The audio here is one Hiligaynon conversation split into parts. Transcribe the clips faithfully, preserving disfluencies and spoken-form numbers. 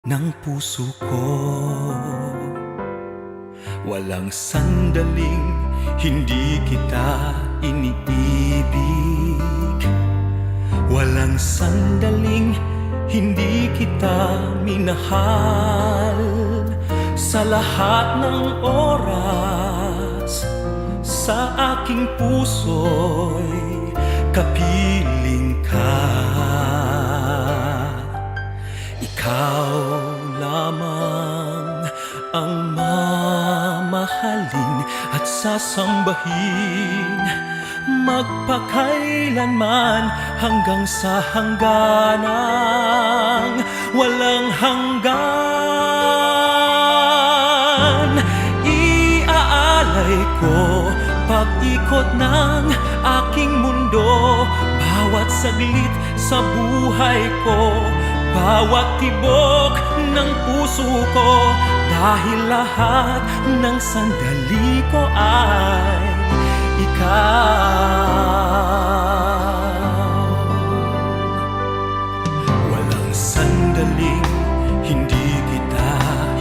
ng puso ko. Walang sandaling hindi kita iniibig. Walang sandaling hindi kita minahal. Sa lahat ng oras, sa aking puso'y kapiling ka. Ikaw lamang ang mamahalin at sasambahin magpakailanman, hanggang sa hangganang walang hanggan. Iaalay ko pag-ikot ng aking mundo, bawat saglit sa buhay ko, bawat tibok ng puso ko, dahil lahat ng sandali ko ay ikaw. Walang sandaling hindi kita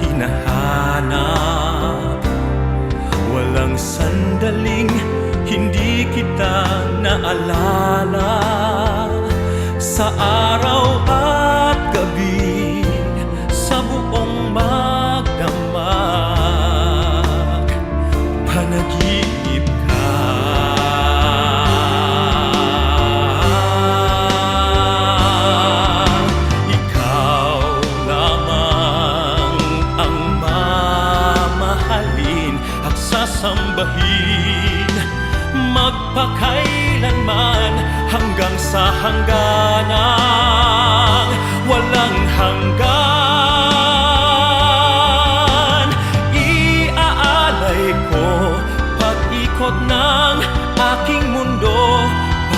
hinahanap. Walang sandaling hindi kita naalala. Sa araw at gabi, sa buong magdamag, panaginip ka. Ikaw lamang ang mamahalin at sasambahin magpakailanman, hanggang sa hangganang walang hanggan. Iaalay ko pag-ikot ng aking mundo,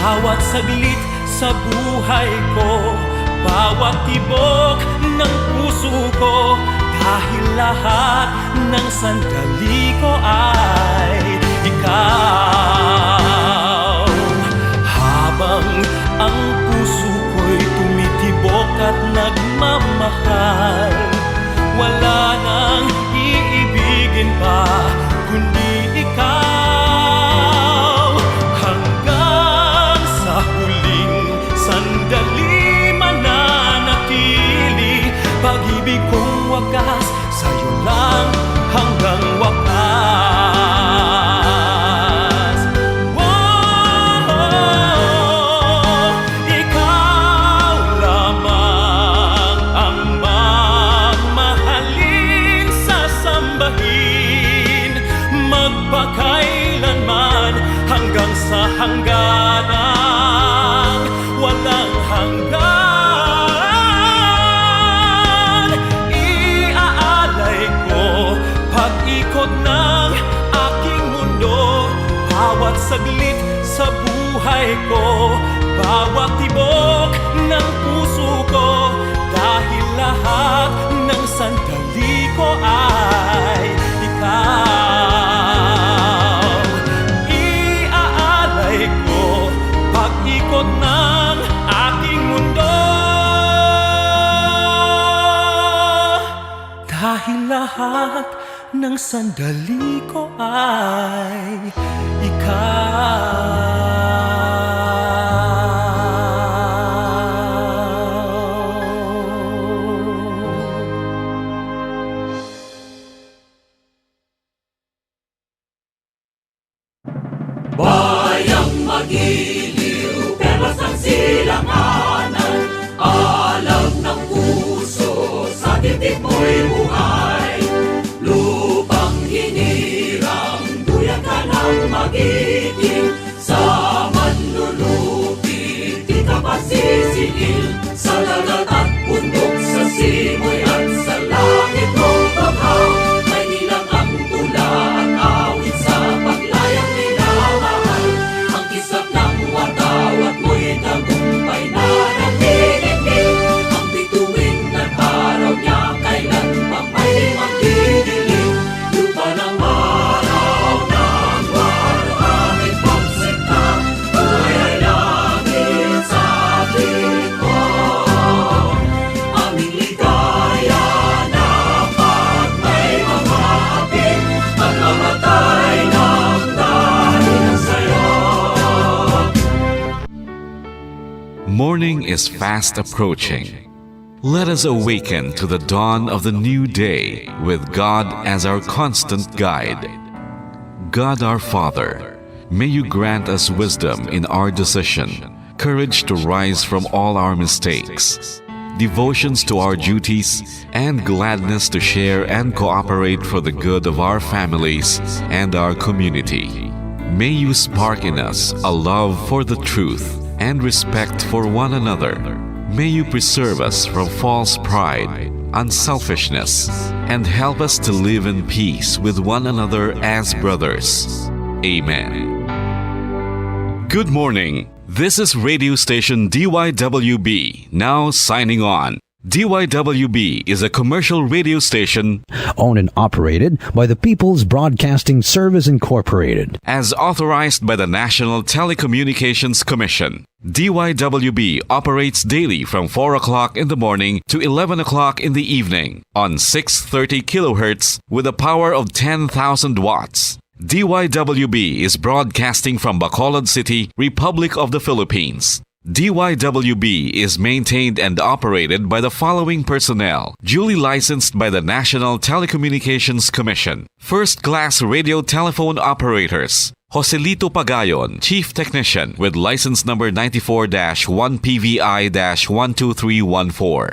bawat saglit sa buhay ko, bawat tibok ng puso ko, dahil lahat ng sandali ko ay ikaw. Habang ang puso ko'y tumitibok at nagmamahal, wala nang iibigin pa kundi ikaw. Hanggang sa huling sandali mananatili, pag-ibig kong wagas sa'yo lang hanggang wakas. Wow! Ikaw lamang ang mamahalin, sasambahin magpakailanman, hanggang sa hangganan walang hanggan. Iaalay ko pag-ikot ng aking mundo, bawat saglit sa buhay ko, bawat tibok ng puso ko, dahil lahat ng sandali ko ay ikaw. Iaalay ko pag-ikot ng aking mundo, dahil lahat ng sandali ko ay ikaw. Bayang magiliw, perlas ng silanganan, alam ng puso, sa titik mo'y buhay. Lupang hinirang, duyan ka ng magiting, sa manlulupi di ka pasisiil. Sa dagat at bundok, sa simoy at sa langit mong bughaw, may nilang ang tula at awit sa paglayang minamahal. Ang kislap ng watawat mo'y tagumpay na nagdidikit. Ang bituin at araw niya kailan pa may di magdidilim. Lupa ng araw ng waluhangin pagsikta, buhay ay langit sa akin. Morning is fast approaching. Let us awaken to the dawn of the new day with God as our constant guide. God our Father, may you grant us wisdom in our decision, courage to rise from all our mistakes, devotions to our duties, and gladness to share and cooperate for the good of our families and our community. May you spark in us a love for the truth and respect for one another. May you preserve us from false pride, unselfishness, and help us to live in peace with one another as brothers. Amen. Good morning. This is radio station D Y W B, now signing on. D Y W B is a commercial radio station owned and operated by the People's Broadcasting Service Incorporated. As authorized by the National Telecommunications Commission. D Y W B operates daily from four o'clock in the morning to eleven o'clock in the evening on six thirty kilohertz with a power of ten thousand watts. D Y W B is broadcasting from Bacolod City, Republic of the Philippines. D Y W B is maintained and operated by the following personnel, duly licensed by the National Telecommunications Commission. First class radio telephone operators, Joselito Pagayon, Chief Technician, with license number ninety-four dash one P V I dash one two three one four.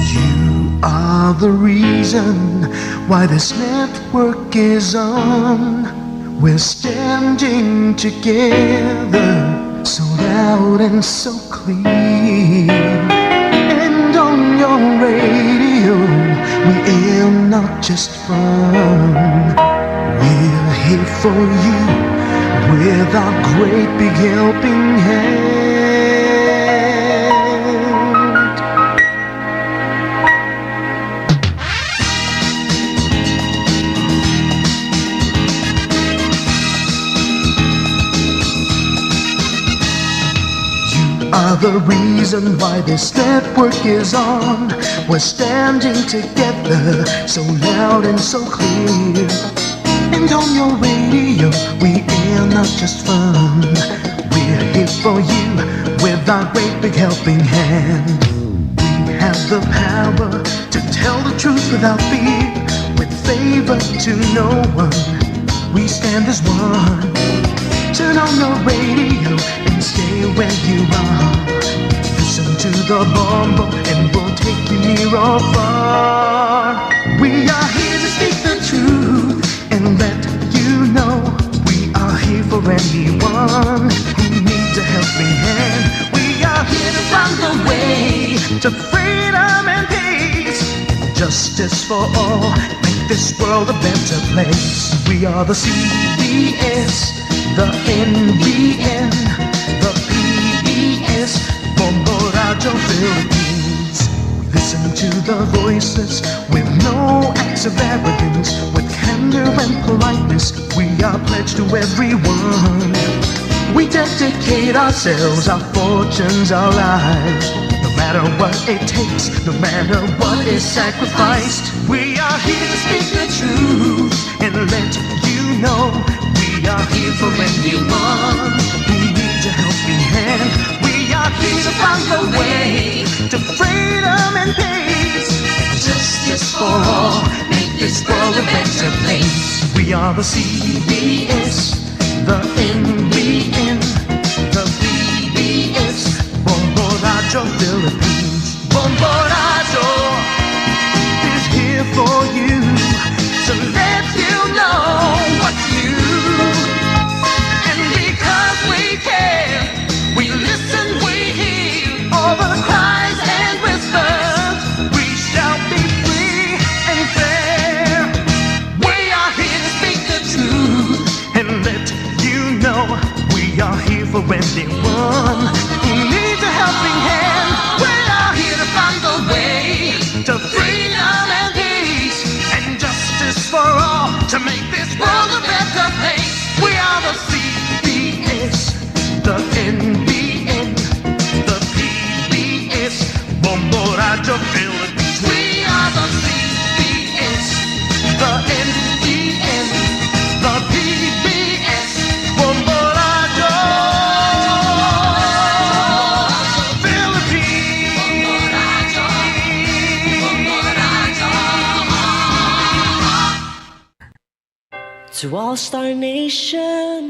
You are the reason why this network is on. We're standing together, so loud and so clear. And on your radio, we aim not just fun. We're here for you with our great big helping hand. You are the reason why this network is on. We're standing together, so loud and so clear. And on your radio, we air not just fun. We're here for you with our great big helping hand. We have the power to tell the truth without fear. With favor to no one, we stand as one. Turn on your radio and stay where you are. Listen to the Bombo and we'll take you near or far. We are here to speak the truth and let you know we are here for anyone who needs a helping hand. We are here to find the way to freedom and peace. Justice for all, make this world a better place. We are the C B S, the N B N, the P B S, Bombo Radyo Philippines. Listen to the voices with no acts of arrogance, with candor and politeness. We are pledged to everyone. We dedicate ourselves, our fortunes, our lives. No matter what it takes, no matter what is sacrificed, we are here to speak the truth and let you know we are here for anyone who needs a helping hand. We are here to find a way to freedom and peace and justice for all. Make this world a better place. We are the C B S, the N B N, the P B S, Bombo Radyo Philippines. Bombo Radyo is here for you to let you know what you, and because we care, we listen, we hear all the cries and whispers. We shall be free and fair. We are here to speak the truth and let you know we are here for anyone who needs a helping hand. We are here to find the way to freedom and peace and justice for all to make this world a better place. We are the C B S, the N B N, the P B S, Bombo To All Star Nation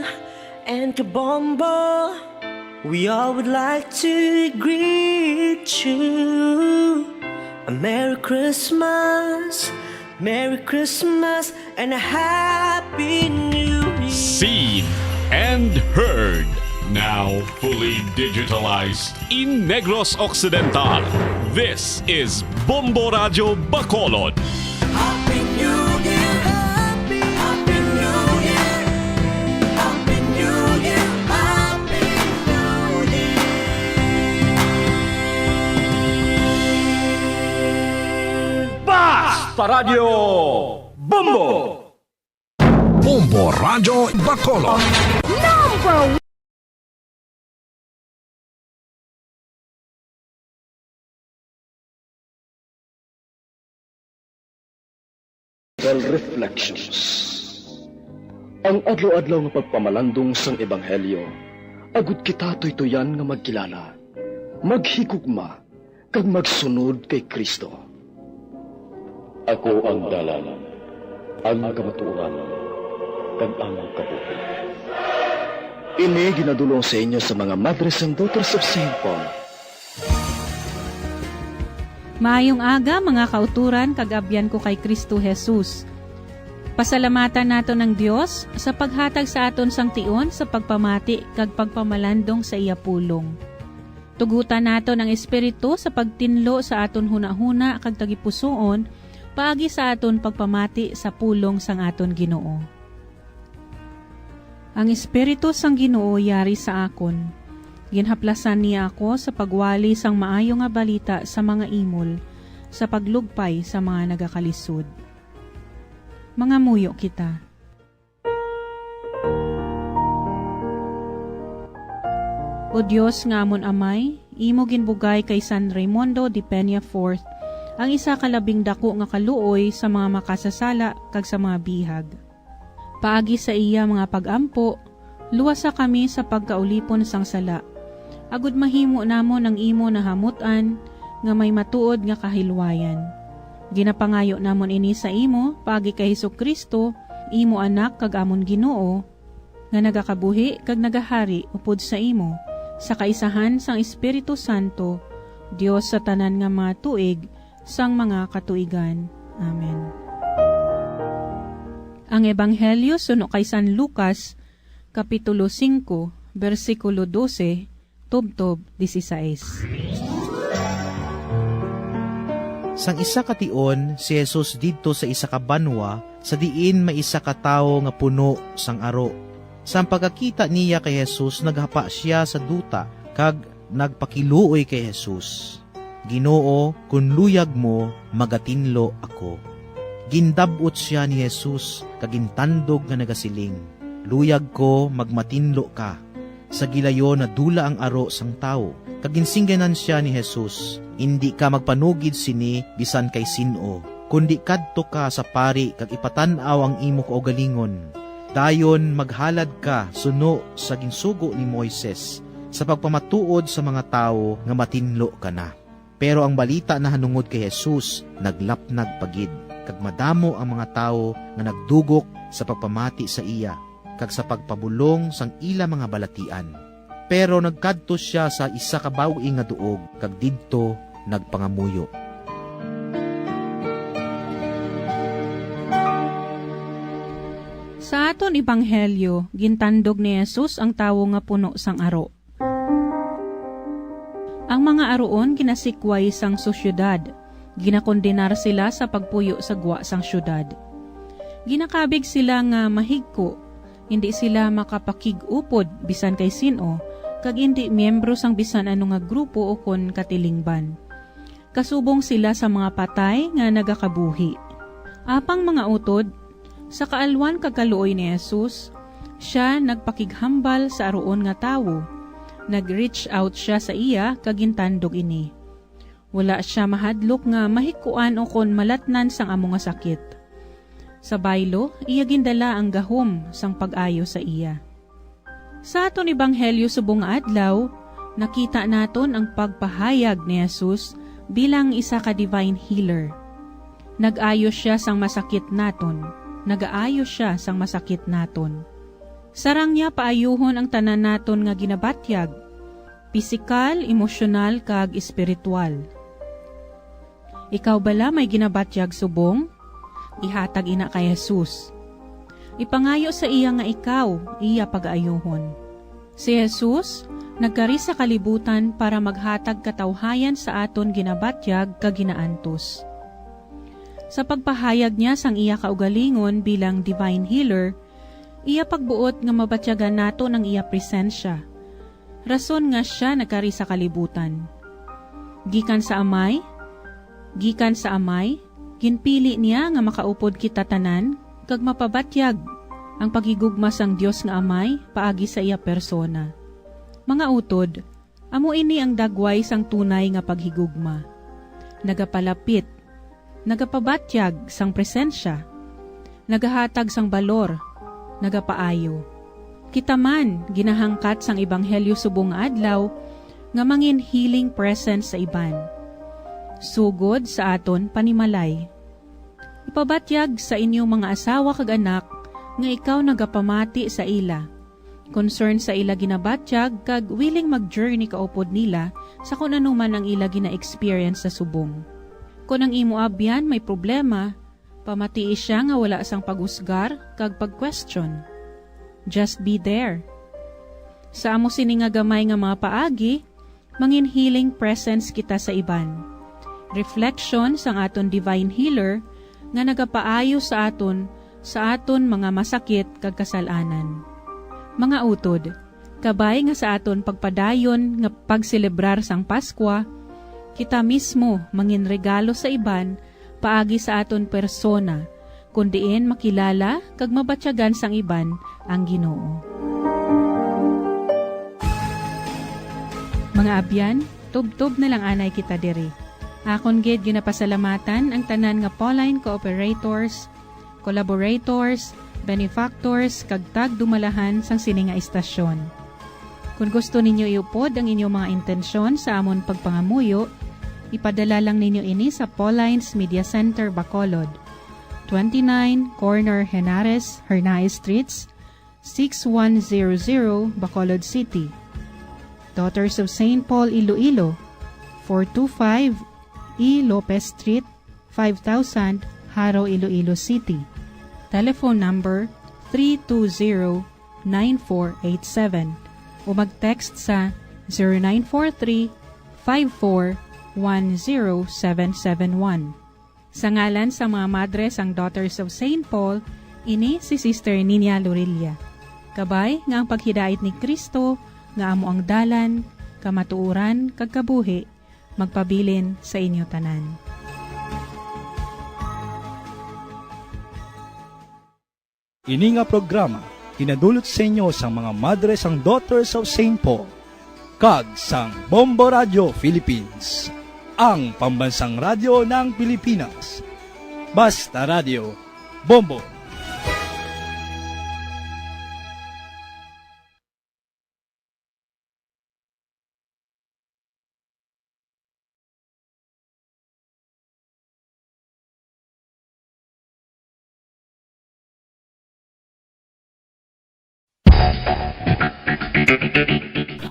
and Kabombo, we all would like to greet you a Merry Christmas, Merry Christmas, and a Happy New Year. Seen and heard, now fully digitalized in Negros Occidental. This is Bombo Radyo Bacolod. Happy New Year! Happy, Happy New Year! Happy New Year! Happy New Year! Basta Radyo Bombo! Bombo Radyo Bacolod. Number Well, reflections. Ang adlaw-adlaw nga pagpamalandong sang ebanghelyo, agud kita tuytuyan nga magkilala, maghigugma, kag magsunod kay Cristo. Ako ang dalan, ang kamatuoran, kag ang kabuhi. Ini ginadul-ong sa inyo sa mga Madres and Daughters of Saint Paul. Maayong aga, mga kauturan kag abyan ko kay Cristo Jesus. Pasalamatan naton ang Dios sa paghatag sa aton sang tion sa pagpamati kag pagpamalandong sa iya pulong. Tugutan naton ang Espiritu sa pagtinlo sa aton hunahuna kag tagipusoon paagi sa aton pagpamati sa pulong sang aton Ginoo. Ang Espiritu sang Ginoo yari sa akon. Ginhaplasan niya ako sa pagwali sang maayo nga balita sa mga imol, sa paglugpay sa mga nagakalisod. Mangamuyo kita. O Dios nga amon Amay, imo ginbugay kay San Raymundo de Peña fourth ang isa ka labing daku nga kaluoy sa mga makasasala kag sa mga bihag. Paagi sa iya mga pag-ampo, luwasa kami sa pagkaulipon sang sala, agud mahimo namon ang imo nahamut-an nga may matuod nga kahilwayan. Ginapangayo namon ini sa imo paagi kay Jesu-Cristo, imo Anak kag amon Ginoo, nga nagakabuhi kag nagahari upod sa imo, sa kaisahan sang Espiritu Santo, Dios sa tanan nga mga tuig, sang mga katuigan. Amen. Ang Ebanghelyo suno kay San Lucas, Kapitulo singko, bersikulo dose, tubtob disisais. Sang isa ka tion, si Jesus didto sa isa ka banwa sa diin may isa ka tawo nga puno sang aro. Sang pagkakita niya kay Jesus, naghapa sia sa duta kag nagpakiluoy kay Jesus, "Ginoo, kon luyag mo, magatinlo ako." Gindab-ot sia ni Jesus kag gintandog nga nagasiling, "Luyag ko, magmatinlo ka." Sa gilayon nadula ang aro sang tawo, kag ginsingganan sia ni Jesus, "Indi ka magpanugid sini bisan kay sin-o, kundi kadto ka sa pari kag ipatan-aw ang imo kaugalingon. Dayon maghalad ka suno sa ginsugo ni Moises, sa pagpamatuod sa mga tawo nga matinlo ka na." Pero ang balita nahanungod kay Jesus naglapnag pa gid, kag madamo ang mga tawo nga nagdugok sa pagpamati sa iya kag sa pagpabulong sang ila mga balatian. Pero nagkadto sia sa isa ka baw-ing nga duog kag didto nagpangamuyo. Sa aton ebanghelyo, gintandog ni Jesus ang tawo nga puno sang aro. Ang mga aruon ginasikway sang sosyedad, ginakondenar sila sa pagpuyo sa gwa sang siyudad. Ginakabig sila nga mahigko, indi sila makapakig-upod bisan kay sin-o, kag indi miyembro sang bisan ano nga grupo ukon katilingban. Kasubong sila sa mga patay nga nagakabuhi. Apang, mga utod, sa kaalwan kag kaluoy ni Jesus, sia nagpakighambal sa aruon nga tawo. Nag-reach out sia sa iya kag gintandog ini. Wala sia mahadlok nga mahikuan ukon malatnan sang amo nga sakit. Sa baylo, iya gindala ang gahom sang pag-ayo sa iya. Sa aton ebanghelyo subong nga adlaw, nakita naton ang pagpahayag ni Jesus bilang isa ka divine healer. Nag-ayo sia sang masakit naton. nagaayo sia sang masakit naton. Sarang niya paayuhon ang tanan naton nga ginabatyag, pisikal, emosyonal, kag espiritual. Ikaw bala may ginabatyag subong? Ihatag ina kay Jesus. Ipangayo sa iya nga ikaw iya pagaayuhon. Si Jesus nagkari sa kalibutan para maghatag katawhayan sa aton ginabatyag kag ginaantos. Sa pagpahayag niya sang iya kaugalingon bilang divine healer, iya pagbuot nga mabatyagan naton ang iya presensya, rason nga sia nagkari sa kalibutan. Gikan sa Amay, gikan sa Amay, ginpili niya nga makaupod kita tanan kag mapabatyag ang paghigugma sang Dios nga Amay paagi sa iya persona. Mga utod, amo ini ang dagway sang tunay nga paghigugma. Nagapalapit, nagapabatyag sang presensya, nagahatag sang balor, nagapaayo. Kita man ginahangkat sang ebanghelyo subong nga adlaw nga mangin healing presence sa iban, sugod sa aton panimalay. Ipabatyag sa inyong mga asawa kag anak nga ikaw nagapamati sa ila, concern sa ila ginabatyag, kag willing mag-journey kaupod nila sa kon ano man ang ila gina-experience sa subong. Kon ang imo abyan may problema, pamatii sia nga wala sang pag-usgar kag pag-question. Just be there. Sa amo sini nga gamay nga mga paagi, mangin healing presence kita sa iban. Reflection sang aton divine healer nga nagapaayo sa aton sa aton mga masakit kag kasal-anan. Mga utod, kabay nga sa aton pagpadayon nga pagselebrar sang Paskwa, kita mismo mangin regalo sa iban paagi sa aton persona, kun diin makilala kag mabatyagan sang iban ang Ginoo. Mga abyan, tubtob na lang anay kita diri. Akon gid ginapasalamatan ang tanan nga Pauline cooperators, collaborators, benefactors, kag tagdumalahan sang sini nga istasyon. Kon gusto ninyo iupod ang inyong mga intensyon sa amon pagpangamuyo, ipadala lang ninyo ini sa Pauline's Media Center, Bacolod, twenty-nine corner Henares, Hernaez Streets, six one zero zero, Bacolod City. Daughters of Saint Paul, Iloilo, four two five E Lopez Street, five thousand, Jaro, Iloilo City. Telephone number three two zero, nine four eight seven o mag-text sa zero nine four three, five four, one zero seven seven one. Sa ngalan sa mga madre sang Daughters of Saint Paul, ini si Sister Ninia Lorilla. Kabay nga ang paghidait ni Cristo, nga amo ang dalan, kamatuoran, kag kabuhi, magpabilin sa inyo tanan. Ini nga programa ginadulot sa inyo sang mga madre sang Daughters of Saint Paul kag sang Bombo Radio Philippines, ang pambansang radyo ng Pilipinas. Basta Radio, Bombo.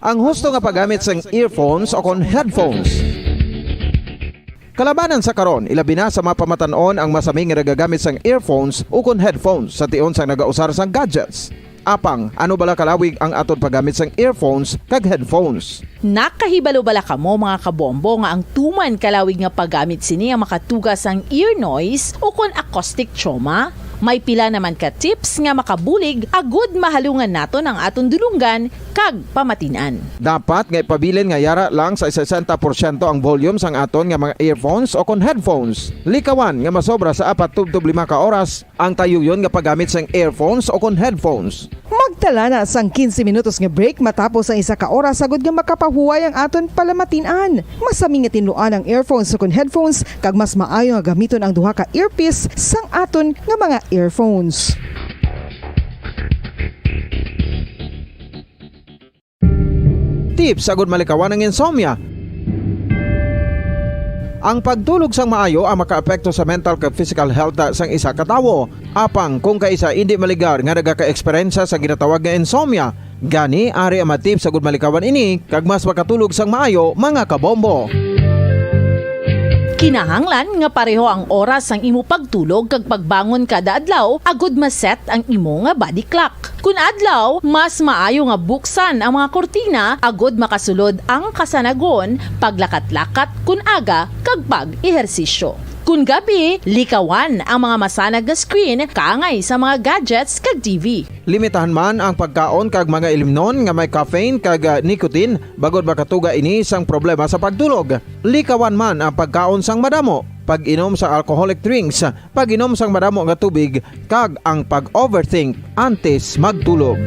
Ang husto nga paggamit sang earphones o kon headphones. Kalabanan sa karon, ilabi na sa mga pamatan-on ang masami nga nagagamit sang earphones o kon headphones sa tion sang nagausar sang gadgets. Apang, ano bala kalawig ang aton paggamit sang earphones kag headphones? Nakahibalo bala kamo, mga kabombo, nga ang tuman kalawig nga paggamit sini ang makatuga sang ear noise o kon acoustic trauma? May pila naman ka tips nga makabulig agud mahalungan naton ang aton dulonggan kag pamatin-an. Dapat nga ipabilin nga yara lang sa sesenta porsyento ang volume sang aton nga mga earphones o kon headphones. Likawan nga masobra sa apat tubtob lima ka oras ang tayuyon nga paggamit sang earphones o kon headphones. Magtala na sang quince minutos nga break matapos ang isa ka oras, agud nga makapahuway ang aton palamatin-an. Masami nga tinluan ang earphones o kon headphones, kag mas maayo nga gamiton ang duha ka earpiece sang aton nga mga earphones. Tips agud malikawan ang insomnia. Ang pagtulog sang maayo ang makaapekto sa mental kag physical health sang isa ka tawo. Apang kung kaisa indi maligar nga nagaka-eksperyensya sa ginatawag nga insomnia, gani ari ang mga tips agud malikawan ini kag mas makatulog sang maayo, mga kabombo. Kinahanglan nga pareho ang oras sang imo pagtulog kag pagbangon kada adlaw agud ma-set ang imo nga body clock. Kun adlaw, mas maayo nga buksan ang mga kurtina agud makasulod ang kasanagon, paglakat-lakat kun aga, kag pag-ehersisyo. Kun gabi, likawan ang mga masanag nga screen kaangay sa mga gadgets kag T V. Limitahan man ang pagkaon kag mga ilimnon nga may caffeine kag ah, nicotine bangod makatuga ini sang problema sa pagtulog. Likawan man ang pagkaon sang madamo, pag-inom sa alcoholic drinks, pag-inom sang madamo nga tubig, kag ang pag-overthink antes magtulog.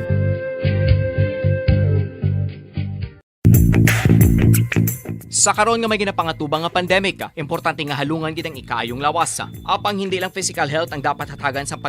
Sa karon nga may ginapangatubang nga pandemic, importante nga halungan gid ang ikaayong lawas. Apang hindi lang physical health ang dapat hatagan sa